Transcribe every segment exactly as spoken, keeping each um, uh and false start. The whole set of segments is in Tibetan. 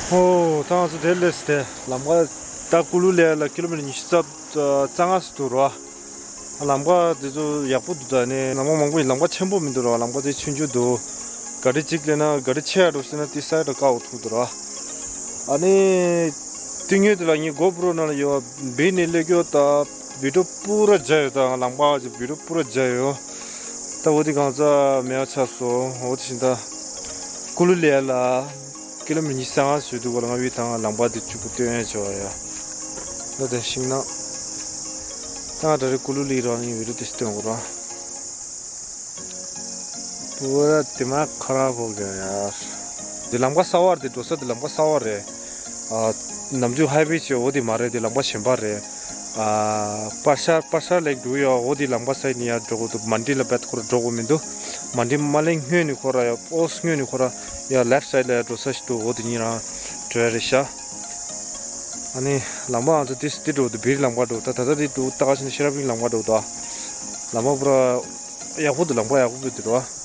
ཨོ། ད་ང་ཚོ་དེ་སླེབས་ཏེ་ལམ་ཁ་ད་ཀུ་ལུ་ལེ་ལ་ཀི་ལོ་མི་ཊར་ཉི་ཤུ་རྩ་ལྔ་ཙམ་འདུག་ར། ལམ་ཁ་དེ་ཚོ་ཡག་པོ་འདུག་ད་ནི་ལམ་ཁ་མང་པོ་ཡིན། ལམ་ཁ་ཆེན་པོ་མི་འདུག་ར། ལམ་ཁ་དེ་ཆུང་ཆུང་འདུག་ག་རེ་གཅིག་སླེབས་ན་ག་རེ་ཆེ་ཡ་འགྲོ་ཟེར་ན་དེ་ས་ཡ་དྲ་དཀའ་བོ་ཐུག་འདུག་ར། ཨ་ནི་དེ་ཉིད་དེ་ལ་ངའི་གོ་པྲོ་ནང་ལ་ཡོད་བི་ནི་སླེབས་རྒྱུ་ད་བི་ཌིའོ་པུ་ར་བརྒྱབ་ཡོད། ད་ང་ལམ་ཁ་ཅིག་བི་ཌིའོ་པུ་ར་བརྒྱབ་ཡོད། ད་འོ་དེ་གང་ཚ་མེད་པ་ཆགས་སོང་། འོ་དེ་བཞིན་ད་ཀུ་ལུ་ལེ་ལ་ཀི་ལོ་མི་ཊར་ཉི་ཤུ་རྩ་ལྔ་ཙམ་འདུག་ག་ལ། ང་བི་ད་ང་ལམ་ཁ་དེ་གཅིག་པུ་སྟོན་ཡ་བྱས་པ་ཡ། ད་དེ་ཤིང་ནགས་ད་ང་ད་རེས་ཀུ་ལུ་ལི་རང་ཡིན་བི་ཌིའོ་དེ་སྟོན་དགོས་ར། པུ་ར་དེ་མ་ཁ་ར་ཕོག་གི་ཡ། དེ་ལམ་ཁ་གསར་བ་རེད། འགྲོ་ས་དེ་ལམ་ཁ་གསར་བ་རེད། ཨ། ནམ་རྒྱུན་ཧའི་ཝེ་ཅིག་འོ་དེ་མ་རེད། དེ་ལམ་ཁ་གཞན་པ་རེད། ཨ། པ་ཤ་པ་ཤ་ལེགས་འགྲོ་ཡ་འོ་དེ་ལམ་ཁ་སའི་ནི་ཡ་འགྲོ་དགོས་འདུག་མན་ཌི་ལ་བེད་ཁོ་ར་འགྲོ་དགོས་མི་འདུག་མན་ཌི་མ་ལེན་སྔོན་ནི་ཁོ་ར་ཡ་ཨོ་སྔོན་ནི་ཁོ་ར་ཡ་ལེཕ་སའི་ལ་ཡ་འགྲོ་ས་ཞིག་འདུག་འོ་དེ་གཉིས་རང་འགྲོ་ཡ་རེད་ཤག་ཨ་ནི་ལམ་ཁ་ང་ཚོ་དེ་དེ་འགྲོ་འདུག་བིར་ལམ་ཁ་འགྲོ། ད་ད་ལྟ་དེ་འདུག་ད་ག་ཞིག་ན་ཤེ་ར་བིན་ལམ་ཁ་འགྲོ་འདུག་ལམ་ཁ་པུ་ར་ཡག་པོ་འདུག་ལམ་ཁ་ཡག་པོ་འདུག་ད་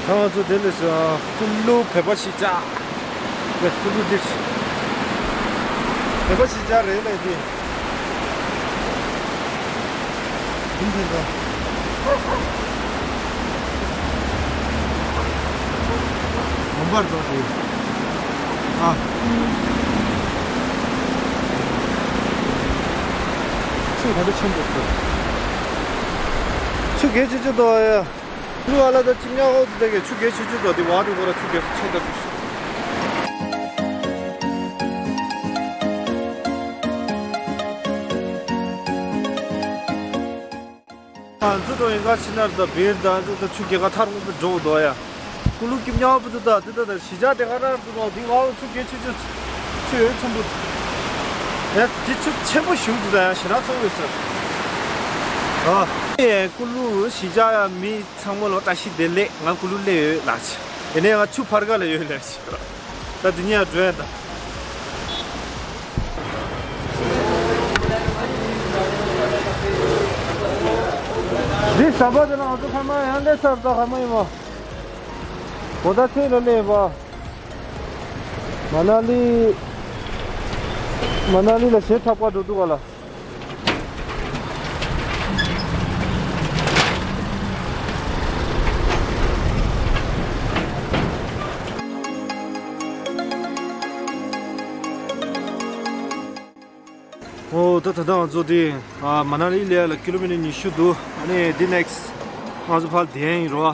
ང་ཚོ་དེ་ལས་ཀུ་ལུ་བོད་པ་གཞིས་ཆགས། ཀུ་ལུ་འདིར་བོད་པ་གཞིས་ཆགས་རེད་ལས་དེ། ཡིན་ཕེབས་པ། ངོ་མ་རྫོགས་ཏེ། ཨ། ཆུ་ག་འདྲ་ཆེན་པོ་འདུག་ཆུ་གལ་ཆེ་ཆེ་འདུག་ཨ་ཡ། ལུ་ཨ་ལ་ད་ཅི་ཉག་འོ་དེ་གའི་ཆུ་གལ་ཆེ་ཆེ་འདུག་དེ་བ་དེ་གོ་ར་ཆུ་གལ་ཆེ་ཆེ་འདུག་ང་ཚོ་དང་ཡིན་ག་ཕྱི་ནར་དང་བེར་དང་ཚོ་དང་ཆུ་རྒྱལ་ཁ་ཐར་དགོས་པའི་འགྲོ་འདུག་ཡ། ཀུ་ལུ་སྐྱིབ་ཉག་པོ་དུ་དང་དེ་དག་དང་གཞིས་ཆགས་དེ་ག་རང་དུ་དང་དེ་བ་ཆུ་རྒྱལ་ཆུ་ཆུ་ཆུ་ཡོད་ཚོམ་བུ། ཡ་དེ་ཆུ་ཆེན་པོ་ཞིག་འདུག་ད་ཡ་ཞེ་དྲག་ཚོམ་ཡོད་ས། ཨ། ཡ་ཀུ་ལུ་གཞིས་ཆགས་ཡ་མི་ཚང་མ་ལོ་བཀྲ་ཤིས་བདེ་ལེགས། ང་ཀུ་ལུ་སླེབས་ཡོད་ལགས། ཡིན་ནའི་ང་ཆུ་ཕར་ག་ལ་ཡོད་ལགས། ད་དེ་ཉིད་ཡང་འགྲོ་ཡ་ད། འདི་ཟམ་པ་དེ་ན་ང་ཚོ་ཁ་མ་ཡང་སླེབས་ཚར་ད་ཁ་མ་ཡིན་མོ། གོ་ད་ཚོད་ལ་སླེབས་པ། མ་ན་ལི། མ་ན་ལི་ལ་ཞེ་དྲག་པ་འགྲོ་འདུག་ག་ལ། ཨོ་ད་ད་ལྟ་ང་ཚོ་དེ་ཨ་མ་ན་ལི་ལ་ཡ་ལ་ཀི་ལོ་མི་ཊར་ཉི་ཤུ་འདུག་ཨ་ནི་དེ་ནེག་སི་ཊི་ང་ཚོ་ཕར་བསྡད་ཡིན་རོ། ཨ་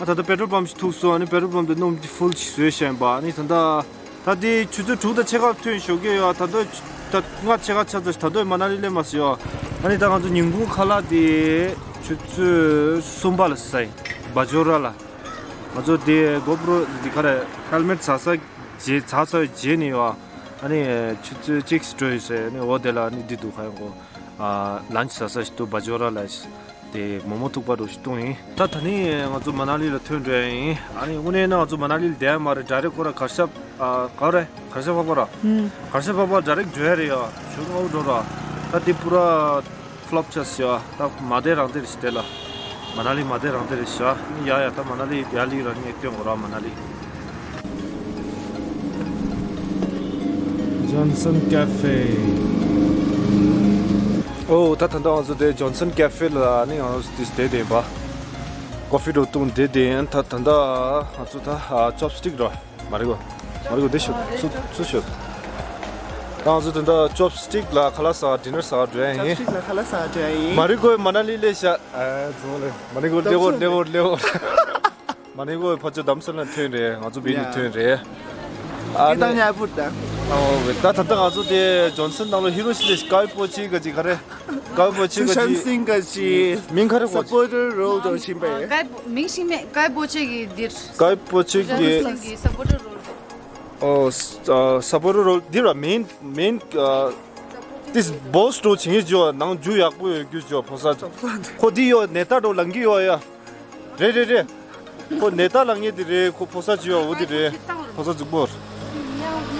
ད་ལྟ་པེ་ཊྲོལ་པམ་ཞིག་ཐུག་སོང་། ཨ་ནི་པེ་ཊྲོལ་པམ་དེ་སྣུམ་དེ་ཕུལ་ཞིག་བཟོས་བཞག་ཡིན་པ། ཨ་ནི་ད་ལྟ་ད་དེ་ཆུ་ཚོད་དྲུག་དང་ཕྱེད་ཀ་ཐོན་ཞོགས་ཀས་ཡོད། ད་ལྟ་ད་ལྔ་ཕྱེད་ཀ་ཆགས་ཚར་ཞིག་ད་ལྟ་མ་ན་ལི་སླེབས་མ་སོང་ཡོད། ཨ་ནི་ད་ང་ཚོ་ཉིན་གུང་ཁ་ལག་དེ་ཆུ་ཚོད་གསུམ་པ་ལ་ཟ་ཡིན། བ་ཇོ་ར་ལ། ང་ཚོ་དེ་གོ་པྲོ་དེ་ག་རེ་ཧེལ་མེ་ཊི་ཟ་ས་རྗེས་ཟ་ཚར་རྗེས་ནས་ཡོད། ཨ་ནི་ཆུ་ཚོད་གཅིག་འགྲོ་ཡོད་ཟེར། ཨ་ནི་འོ་དེ་ལ་ཨ་ནི་འདི་འདུག་ཁ་ཡོང་གོ་ལན་ཆི་ཟ་ས་ཞིག་འདུག་བ་ཇོ་ར་ལ་དེ་མོག་མོག་ཐུག་པ་འདྲ་ཞིག་བཏུང་ཡིན། ད་ད་ནི་ང་ཚོ་མ་ན་ལི་ལ་ཐོན་འགྲོ་ཡ་ཡིན། ཨ་ནི་དངོས་གནས་ན་ང་ཚོ་མ་ན་ལི་ལ་བསྡད་ཡ་མ་རེད། ཌའི་རེག་ཁོ་ར་གར་ཞབས་ཨ་ག་རེ་གར་ཞབས་ཕག་པ་ར། ཧུམ། གར་ཞབས་ཕག་པ་ཌའི་རེག་འགྲོ་ཡ་རེད་ཡ། ཞོགས་ལྔ་པོ་འགྲོ་ར། ད་དེ་པུ་ར། ཕློབ་ཆ་ཤ་ད་མ་བདེ་རང་བདེ་རེད་ཤི་དེ་ལ། མ་ན་ལི་མ་བདེ་རང་བདེ་རེད་ཤ། ཡ་ཡ་ད་མ་ན་ལི་ཡ་ལི་རང་ཉིད་སྟོན་གོ་ར་མ་ན་ལི། ཇོན་སན་ཀ་ཧྥེ། ཨོ་ད་ད་ལྟ་ང་ཚོ་དེ་ཇོན་སན་ཀ་ཧྥེ་ལ་ནི་ང་ཚོ་དེ་བསྡད་བསྡད་པ། ཀོ་ཧྥི་འགྲོ་བཏུང་བསྡད་བསྡད་ཡིན། ད་ད་ལྟ་ང་ཚོ་ད་ཅོབ་སི་ཊིག་ར། མ་རི་གོ། མ་རི་གོ་འདི་ཤོད། སུ་སུ་ཤོད། ད་ང་ཚོ་དེ་འདྲ་ཅོབ་སི་ཊིག་ལ་ཁ་ལག་ཟ་ཌི་ནར་ཟ་འགྲོ་ཡ་ཡིན། ཅོབ་སི་ཊིག་ལ་ཁ་ལག་ཟ་འགྲོ་ཡ་ཡིན། མ་རི་གོ་མ་ན་ལི་ལས་ཤ། ཨ་ཛོ་ལེ། མ་རི་གོ་ལེ་བོ་ལེ་བོ་ལེ་བོ། མ་རི་གོ་ཕ་ཚོ་དམ་སེལ་ལ་ཐོན་རེད། ང་ཚོ་བིན་ནི་ཐོན་རེད། ཨ་ནི་ད་ད་ད་ང་ཚོ་དེ་ཇོན་སན་ནང་ལ་ཧི་རོ་ཤི་ལས་ཀའི་པོ་ཅི་ག་ཅི་ག་རེ། ཀའི་པོ་ཅི་ག་ཅི། སུ་ཤན་སིང་ག་ཅི། མིང་ག་རེ་གོ། སཔོར་ཊར་རོལ་དུ་ཕྱིན་པས། ཀའི་པོ་མིང་ཤིང་མེད། ཀའི་པོ་ཅི་གི་འདིར། ཀའི་པོ་ཅི་གི། སུ་ཤན་སིང་གི་སཔོར་ཊར་རོལ། ཨོ་ས་ཨ་ས་པོ་རོ་རོལ་འདི་ར་མེན་མེན་ཨ་ཏིས་བོ་སི་འགྲོ་བྱེད་ཀྱི་ཇོ་ནང་རྒྱུ་ཡག་པོ་ཡོད་རྒྱུ་ཇོ་ཕོ་ས་ཁོ་འདི་ཡོད་ནེ་ཏ་འགྲོ་ལང་གི་ཡོད་ཡ། རེད་རེད་རེད། ཁོ་ནེ་ཏ་ལང་ངེ་འདི་རེད། ཁོ་ཕོ་ས་ཇི་ཡོད་འོ་འདི་རེད། ཕོ་ས་རྫིག་པོ།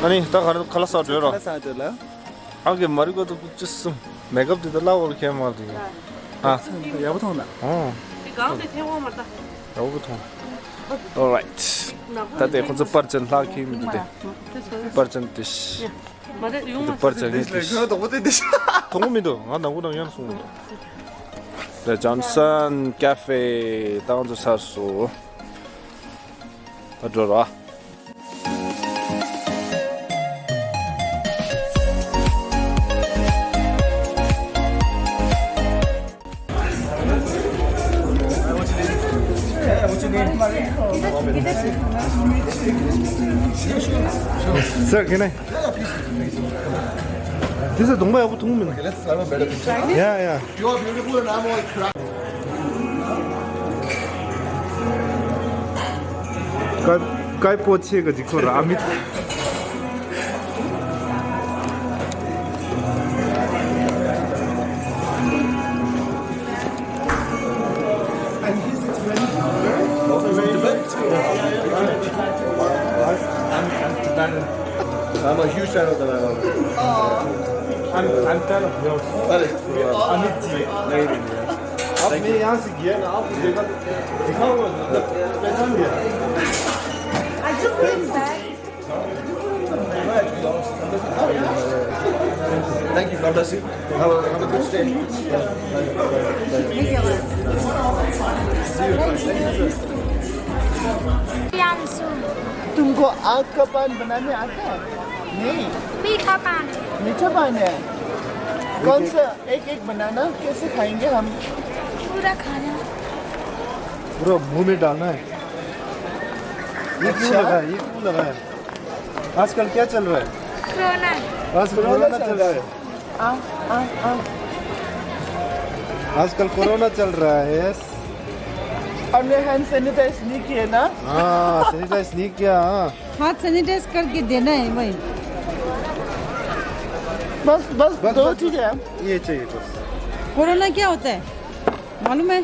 ཨ་ནི་ད་ག་ར་ག་ལ་ས་འགྲོ་ར། ཁ་ལག་ཟ་འགྲོ་ལ། ཨ་གི་མ་རི་ཀོ་ཏོ་ཀུ་ཅི་སུ། མེག་ཨབ་དེ་ད་ལ་འོར་ཁྱེར་མ་དེ། ཨ། ཡག་པོ་མཐོང་ན། ཨོ། དེ་གང་དེ་ཐེ་བོ་མ་ད། ཡག་པོ་མཐོང་། Alright། ད་དེ་ཁོ་ཚོ་པར་ཅན་ལྷག་ཁྱེར་མི་འདུག་དེ། པར་ཅན་དེ་ཤི། མ་རེད་ཡོང་མ། པར་ཅན་ནི་དེ་ཤི། མཐོང་གི་མི་འདུག་ང་ནང་ཁུ་ནང་ཡང་སོང་མི་འདུག་ད་ཇོན་སན་ཀ་ཧྥེ་ད་ང་ཚོ་ཚར་སོང་། ད་འགྲོ་ར། Sir, can I? This is Dongba Yabu Tungmin. Okay, let's have a better picture. Yeah, yeah. You are beautiful and I'm all cracked. Kai kai po che ga jikho ra amit. And he's a Tibetan. I'm, I'm Tibetan. I'm a huge fan of the Dalai Lama. I'm, I'm fan of yours. अरे, अमित जी। नहीं, नहीं, नहीं। आप मैं यहाँ से गया ना, आप देखा, दिखा हुआ, मतलब, पहचान गया। I just came back. Thank you. God bless you. Have a, have a good stay. See you. Priyanshu. तुमको आग का पान बनाने आता है? नहीं। मीठा पान। मीठा पान है। कौन सा? एक एक बनाना। कैसे खाएंगे हम? पूरा खाना। पूरा मुंह में डालना है। ये क्यों अच्छा। लगा है? ये क्यों लगा है? आजकल क्या चल रहा है? कोरोना। आजकल कोरोना कोरोना चल चल रहा रहा है। है। आ, आ, आ। आजकल कोरोना चल रहा है। हमने हैंड सैनिटाइज नहीं किया ना? हाँ, सैनिटाइज नहीं किया, हाँ। हाथ सैनिटाइज करके देना है भाई। बस, बस, बस, दो बस, चीज़ें हैं। ये चाहिए बस। कोरोना क्या होता है? मालूम है?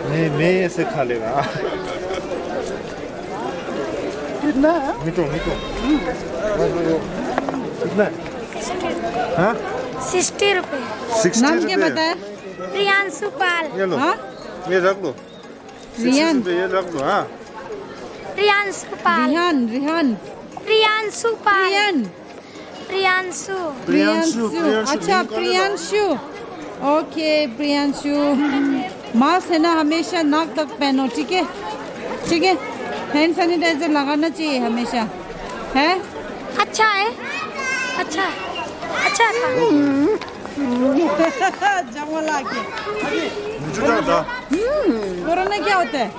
नहीं, मैं ऐसे खा लेगा। कितना है? मीठो, मीठो। कितना है? हाँ? सिक्सटी रुपये। सिक्सटी नाम क्या रुपये? बताया? प्रियांशु पाल। ये लो। हाँ? ये रख लो। रियान। सिक्सटी रुपये ये रख लो, हाँ। प्रियांशु पाल। रिहान, रिहान। प्रियांशु पाल। प्रियान। प्रियांशु, प्रियांशु, प्रियांशु। अच्छा, प्रियांशु। ओके, प्रियांशु। मास्क है ना, हमेशा नाक तक पहनो, ठीक है? ठीक है? हैंड सैनिटाइजर लगाना चाहिए हमेशा। है? अच्छा है। अच्छा। अच्छा था। जमला के। कोरोना क्या होता है?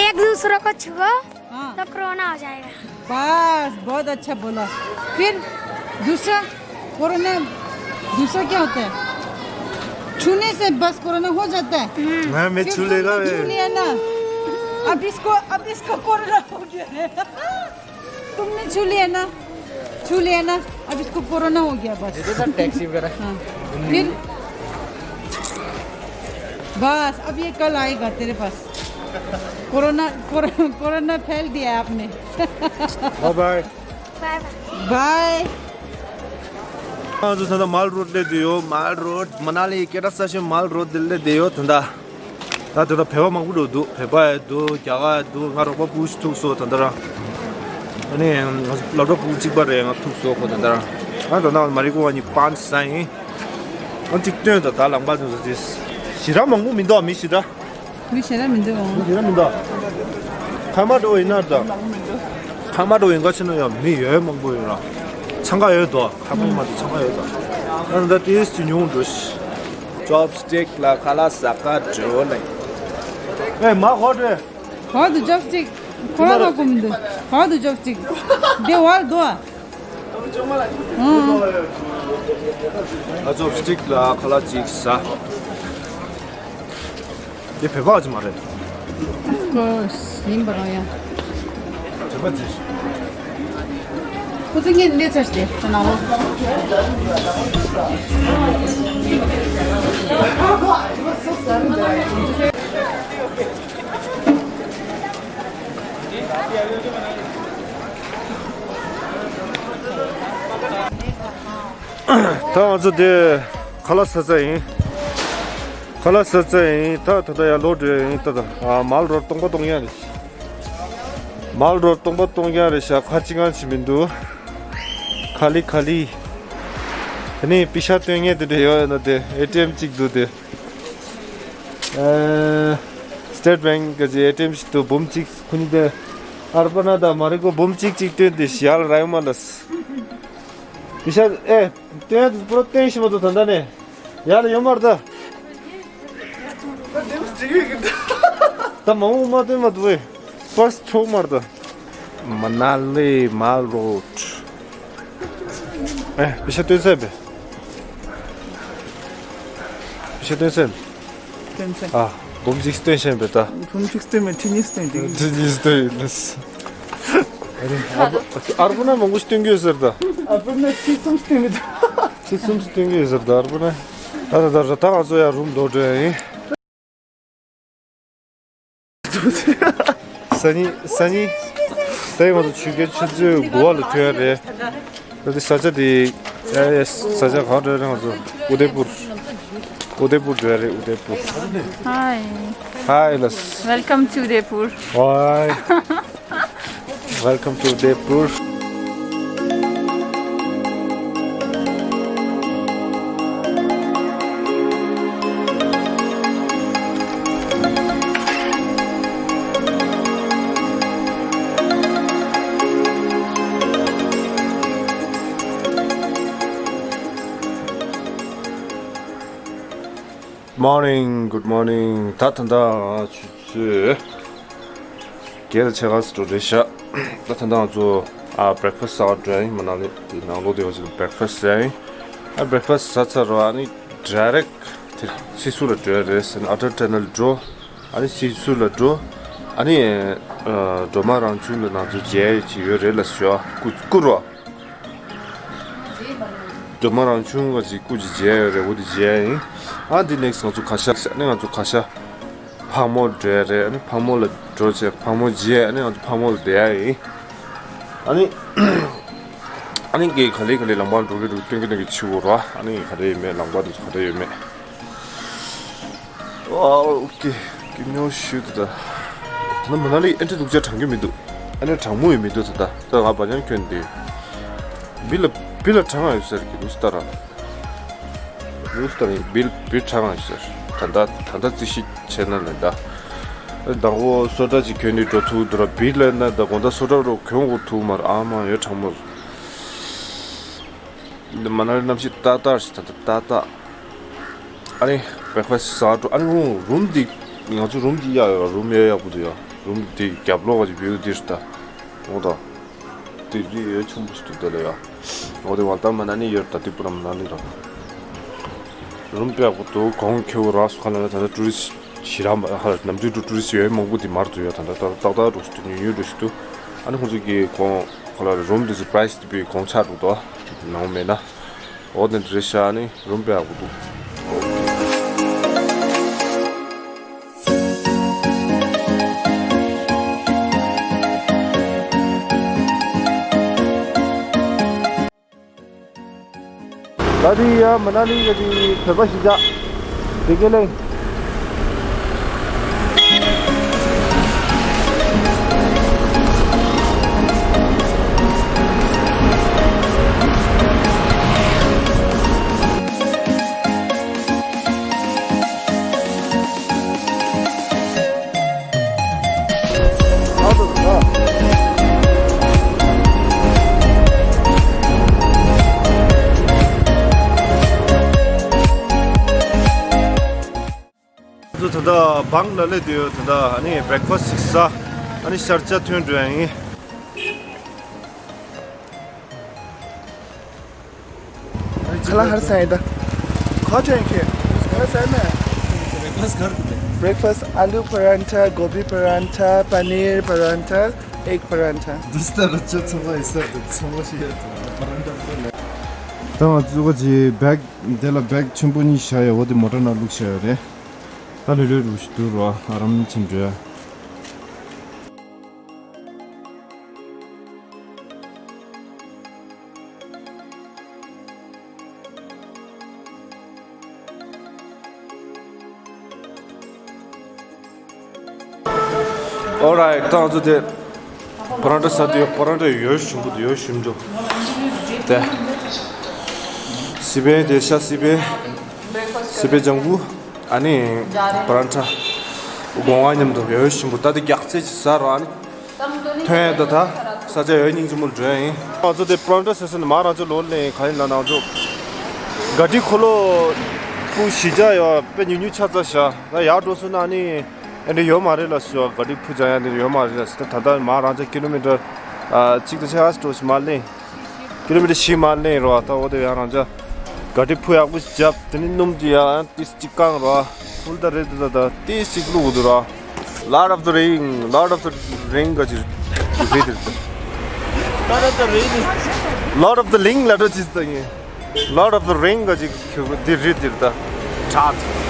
एक दूसरे को छुओ। हाँ। तो कोरोना हो जाएगा। बस, बहुत अच्छा बोला। फिर दूसरा कोरोना, दूसरा क्या होता है? छूने से बस कोरोना हो जाता है। हाँ, मैं छू लेगा। छू लिया ना। अब इसको, अब इसको कोरोना हो गया है। तुमने छू लिया ना? छू लिया ना? अब इसको कोरोना हो गया बस। ये तो सब टैक्सी वगैरह। हाँ। फिर बस, अब ये कल आएगा तेरे पास। कोरोना, कोरो-, कोरोना फैल दिया है आपने। Bye bye. Bye bye. Bye. ང་ཚོ་ད་ལྟ་མལ་རོཌ་སླེབས་བསྡད་ཡོད། མལ་རོཌ། མ་ན་ལི་སྐད་གྲགས་ས་ཆེན་མལ་རོཌ་དེ་སླེབས་བསྡད་ཡོད་ད་ལྟ། ད་དེ་ལ་བོད་པ་མང་པོ་འགྲོ་འདུག་བོད་པ་ཡང་འདུག་རྒྱ་གར་ཡང་འདུག་ང་རོགས་པ་ཕྲུ་གུ་ཞིག་ཐུག་སོང་ད་ལྟ་རང་། ཨ་ནི་ང་ཚོ་སློབ་གྲྭ་ཕྲུ་གུ་གཅིག་པ་རེད། ང་ཐུག་སོང་ཁོ་ད་ལྟ་རང་། ང་ད་ལྟ་མ་རི་ཀོ་བ་གཉིས་པན་ཟ་ཡིན། ང་གཅིག་སྟོན་ད་ད་ལམ་ཁ་ཐུག་སོང་དེ། ཞེ་དྲག་མང་པོ་མི་འདུག་མི་ཞེ་དྲག་མི་ཞེ་དྲག་མི་འདུག་མི་ཞེ་དྲག་མི་འདུག་ཁ་མ་འགྲོ་ཡིན་ན་ད། ཁ་མ་འགྲོ་ཡིན་ག་ཕྱིན་ན་ཡང་མི་ཡོད་མང་པོ་ཡོད་ར། འཚང་ཁ་ཡོད་དོ། ཁ་མ་མ་འགྲོ་འཚང་ཁ་ཡོད་དོ། ང་ད་ལྟ་ཏིས་ཅི་ཉུང་འགྲོ་ཤི། ཅོབ་སི་ཊིག་ལ་ཁ་ལག་ཟ་ག་འགྲོ་ལེ། ཨེ་མ་གོ་འདྲེ། ག་དུ་ཅོབ་སི་ཊིག་ཁོ་རང་ལ་གོ་མི་འདུག་ག་དུ་ཅོབ་སི་ཊིག་དེ་བར་དོ་ཨ། ཨ་ཅོབ་སི་ཊིག་ལ་ཁ་ལག་ཅིག་ཟ། དེ་བོད་པ་ཅིག་མ་རེད། Of course, ཡིན་པ་རང་ཡང་། ཁོ་ཚོ་ངས་སླེབས་ཚར་ཏེ་ཁོ་ནང་ལོགས། ད་ང་ཚོ་དེ་ཁ་ལག་ཟ་ས་ཡིན། ཁ་ལག་ཟ་ས་ཡིན། ད་ད་ལྟ་ཡར་ལོག་འགྲོ་ཡིན། ད་ད་ཨ་མལ་རོལ་སྟོང་པ་སྟོང་ཡ་རེད། མལ་རོལ་སྟོང་པ་སྟོང་ཡ་རེད་ཤག་ཁ་ཅིག་གང་ཞིག་མི་འདུག་ག་ལི་ག་ལི། དེ་ནས་པི་ཤ་སྟོན་མཁན་དེ་འདྲ་ཡོད་ན་དེ་ཨེ་ཊི་ཨེམ་གཅིག་འདུག་དེ། ཨ་སི་ཊེཊ་བེང་གི་ཨེ་ཊི་ཨེམ་ཞིག་འདུག་འབུམ་གཅིག་ཁོ་གཉིས་དེ། ཨར་པ་ན་དང་མ་རི་ཀོ་འབུམ་གཅིག་གཅིག་སྟོན་ཏེ་ཞལ་ར་ཡོང་མ་ལ། པི་ཤ་ཨེ་སྟོན་ཡ་དེ་པུ་རོ་སྟོན་ཤི་མ་འདུག་ད་ལྟ་ནས། ཡར་ལ་ཡོང་མར་ད། ད་མ་འོངས་མ་སྟོན་མ་འདུག་བས། ཕར་སི་ཆོག་མར་ད། མ་ན་ལི་མལ་རོལ། ཨེ་པི་ཤ་སྟོན་ཚར་བས། པི་ཤ་སྟོན་ཚར་བས། སྟོན་ཚར། ཨ་འབུམ་གཅིག་སྟོན་ཤེས་པས་ད། འབུམ་གཅིག་སྟོན་མེད་ཁྲི་གཉིས་སྟོན་དེ། ཁྲི་གཉིས་སྟོན་ཡིན་ལ། ཨ་རེ་ཨ་བུ་ཨ་བུ་ན་མང་པོ་སྟོན་གྱི་ཡོད་ཟེར་ད། ཨ་བུ་ན་ཁྲི་གསུམ་སྟོན་གྱི་འདུག་ཁྲི་གསུམ་སྟོན་གྱི་ཡོད་ཟེར་ད་ཨ་བུ་ན། ད་ད་ད་ད་ང་ཚོ་ཡར་རུམ་འགྲོ་འགྲོ་ཡིན། སང་ཉིན་སང་ཉིན་སང་ཉིན་ང་ཚོ་ཆུ་རྐྱལ་ཆུ་ཚོད་དགུ་པ་ལ་ཐོན་ཡ་རེད། ད་དེ་ས་ཆ་དེ་ཡ་ཡ་ས་ཆ་གང་འགྲོ་རེད་ང་ཚོ། ཨུ་དེ་པུར། ཨུ་དེ་པུར་འགྲོ་ཡ་རེད་ཨུ་དེ་པུར། Hi. Hi ལ། Welcome to Udaipur. Hi. Welcome to Udaipur. Morning, good morning. ད་ད་ད་ཆུ་ཚོད་བརྒྱད་དང་ཕྱེད་ཀ་ཙམ་འགྲོ་རེད་ཤག་ད་ད་ད་ང་ཚོ་ཨ་བྷེ་རེག་ཕ་སི་ཟ་བར་འགྲོ་ཡ་ཡིན། མ་ན་ལི་དེ་ནང་ལོགས་དེ་བ་ཞིག་ལ་བྷེ་རེག་ཕ་སི་ཟ་ཡ་ཡིན། ཨ་བྷེ་རེག་ཕ་སི་ཟ་ཚར་རོ་ཨ་ནི་ཌའི་རེག་ཊི་སི་སུ་ལ་འགྲོ་ཡ་རེད་ཟེར་ན་ཨ་ཊར་ཊ་ནལ་འགྲོ། ཨ་ནི་སི་སུ་ལ་འགྲོ། ཨ་ནི་ཨ་སྒྲོལ་མ་རང་བྱུང་ལ་ང་ཚོ་མཇལ་ཡ་ཅིག་ཡོད་རེད་ལ་ཞུ་བ་སྐུ་སྐུ་རོ། སྒྲོལ་མ་རང་བྱུང་བ་ཅིག་སྐུ་ཅིག་མཇལ་ཡོད་རེད། འོ་དེ་མཇལ་ཡ་ཡིན། ཨ་འདི་ནེག་སི་ཊི་ང་ཚོ་ག་ཤ་ཟེར་ནས་ང་ཚོ་ག་ཤ་ཕག་མོ་འགྲོ་ཡ་རེད། ཨ་ནི་ཕག་མོ་ལ་འགྲོ་བྱས་ཕག་མོ་མཇལ་ཨ་ནི་ང་ཚོ་ཕག་མོ་ལ་བསྡད་ཡ་ཡིན། ཨ་ནི་ཨ་ནི་གི་ག་ལེ་ག་ལེ་ལམ་བར་འགྲོ་གི་འགྲོ་གི་སྟོན་གི་སྟོན་གི་ཆུ་བོ་ར། ཨ་ནི་ག་རེ་ཡོད་མེད་ལམ་བར་དུ་ག་རེ་ཡོད་མེད། ཨོ་ཨོ་ཀེ། ཀི་ཉོ་ཤུ་ད་ད། ད་ནི་མ་ན་ལི་ཨེ་འདྲ་སྡུག་ཅག་གྲང་གི་མི་འདུག་ཨེ་འདྲ་གྲང་མོ་ཡོད་མི་འདུག་ད་ད། ད་ང་བ་ཉང་གྱོན་ཏེ། བི་ལ་བི་ལ་གྲང་ང་ཡོད་ཟེར་གི་འདུག་སྟ་ར། འདུག་སྟ་ར་བི་བི་གྲང་ང་ཡོད་ཟེར། ད་ད་ད་ད་རྩིས་ཤིག་བྱས་ན་ལེ་ད། དང་པོ་སོ་ཏྲ་ཅིག་གྱོན་ནས་འགྲོ་ཐུབ་འདུག་ར། བི་ལ་ན་ད་དགོང་དག་སོ་ཏྲ་རོ་གྱོན་དགོས་ཐུག་མ་ར། ཨ་མ་ཡོད་གྲང་མོ། འདི་མ་ན་ལི་གནམ་གཤིས་ཏག་ཏག་ཞིག་ད་ད་ཏག་ཏག་ཨ་ནི་བྷེག་ཕ་སི་ཟ་འགྲོ། ཨ་ནི་རུམ་འདི་ང་ཚོ་རུམ་འདི་གཡར་ཡོད། རུམ་ཡག་ཡག་པོ་འདུག་ཡ། རུམ་འདི་རྒྱབ་ལོགས་ཀྱི་བིའུ་འདི་རེད་ད། འོ་ད། འདི་འདི་ཡོད་ཆེན་པོ་ཞིག་འདུག་ད་ལ་ཡ། འོ་དེ་ཝལ་ཏ་མ་ན་ནི་ཡོད་ད། འདི་པུ་ར་མ་ན་ནི་ར། རུམ་དཔེ་ཡག་པོ་འདུག་གོང་ཁེ་བོ་རག་སུ་ཁ་ལ་ན་ད་ལྟ་ཊུ་རི་སི་ཊི་ཞེ་དྲག་མ་ཧ་ལ་ནམ་རྒྱུན་དུ་ཊུ་རི་སི་ཊི་ཡོད་མང་པོ་འདི་མར་འདུག་ཡ། ད་ལྟ་ཏག་ཏག་འགྲོ་ཞིག་འདུག་ཉུང་ཉུང་འགྲོ་ཞིག་འདུག་ཨ་ནི་ཁོང་ཚོ་གི་གོང་ཁ་ལ་རུམ་འདི་ཚོ་པ་ར་ཡི་སི་འདི་པའི་གོང་ཆག་འགྲོ་འདུག་ནང་མེད་ན། འོ་དེ་འདྲ་རེད་ཤག་ཨ་ནི་རུམ་དཔེ་ཡག་པོ་འདུག་ད་དེ་ཡ་མ་ན་ལི་ག་དེ་བོད་པ་ཞིག་བཞག་དེ་ག་ལེ། ང་ཚོ་ད་ལྟ་བང་ལ་སླེབས་དུས་ད་ལྟ་ཨ་ནི་བྷེག་ཕ་སི་ཞིག་ཟ། ཨ་ནི་ཤར་ཇ་ཐོན་འགྲོ་ཡ་ཡིན། ཁ་ལག་ཧར་ས་ཡིན་ད། ཁ་ཆེན་ཁེ། ཁ་ལག་ས་ཡིན་མེད། བྷེག་ཕ་སི་གར་དུ་ཏེ། Breakfast, aloo parantha, gobi parantha, paneer parantha, egg parantha. འདི་ལྟར་ཅི་ཚང་མ་ཡིན་ས་དེ་ཚང་མ་ཤེས་ཡ་དང་པ་རན་ཐ་པོ་ལ། ད་ང་ཚོ་ག་ཅི་བེག་དེ་ལ་བེག་ཆེན་པོ་གཉིས་བཞག་ཡ། འོ་དེ་མོ་ཊ་ནང་བླུགས་བཞག་ཡ་རེད། ད་ལྷོད་ལྷོད་རུ་ཞིག་འདུག་རོ། ཨ་རམ་ཆེན་འགྲོ་ཡ། Alright, ད་ང་ཚོ་དེ་པ་རན་ཐ་ཟ་དུས་པ་རན་ཐ་ཡོད་ཞིམ་པོ་འདུག་ཡོད་ཞིམ་འདུག་དེ་སི་པན་དེ་ཤ་སི་པན་སི་པན་ལྗང་གུ། ཨ་ནི་པ་རན་ཐ་སྒོ་ང་མཉམ་དུ་ཡོད་ཞིམ་པོ། ད་དེ་རྒྱགས་ཚད་ཅིག་ཟ་རོགས། ཨ་ནི་ཐོན་ཡ་ད་ད་ས་ཆ་ཡོད་སྙིང་རྗེ་མོ་འགྲོ་ཡ་ཡིན། ང་ཚོ་དེ་པ་རན་ཐ་ཟེར་ས་ནས་མ་རང་ཚོ་ལོ་ལེན་ག་ཡིན་ལ། ནང་ཚོ་ག་ཏི་ཁོ་ལོ་ཁུ་བཞི་ཆ་ཡོད་པ་ཉུང་ཉུང་ཆ་ཚ་ཤ། ད་ཡར་འགྲོ་སོང་ན་ནི་ཨེ་འདྲ་ཡོད་མ་རེད་ལ་ཤོ། ག་ཏི་ཕུ་ཆ་ཡ་འདི་ཡོད་མ་རེད་ལ་ཤོ། ད་ད་མ་རང་ཚོ་ཀི་ལོ་མི་ཊར་གཅིག་དང་ཕྱེད་ཀ་འགྲོ་ཞིག་མ་ལེན། ཀི་ལོ་མི་ཊར་བཞི་མ་ལེན་རོ། ད་འོ་དེ་ཡང་རང་ཅག་ག་ཏི་ཕུ་ཡག་པོ་ཞིག་བརྒྱབ། དེ་ནི་སྣུམ་དེ་ཡང་ཏིས་གཅིག་བཀང་རོ། ཕུལ་ད་རེད། ད་ད་ཏིས་གཅིག་བླུགས་འདུག་རོ། Lord of the Ring, Lord of the Ring ག་ཅི་རེད་དེ། Lord of the Ring. Lord of the Ring ལ་འགྲོ་ཅི་ད་ཡིན། Lord of the Ring ག་ཅི་དེ་རེད་དེ་ད། ཁྲག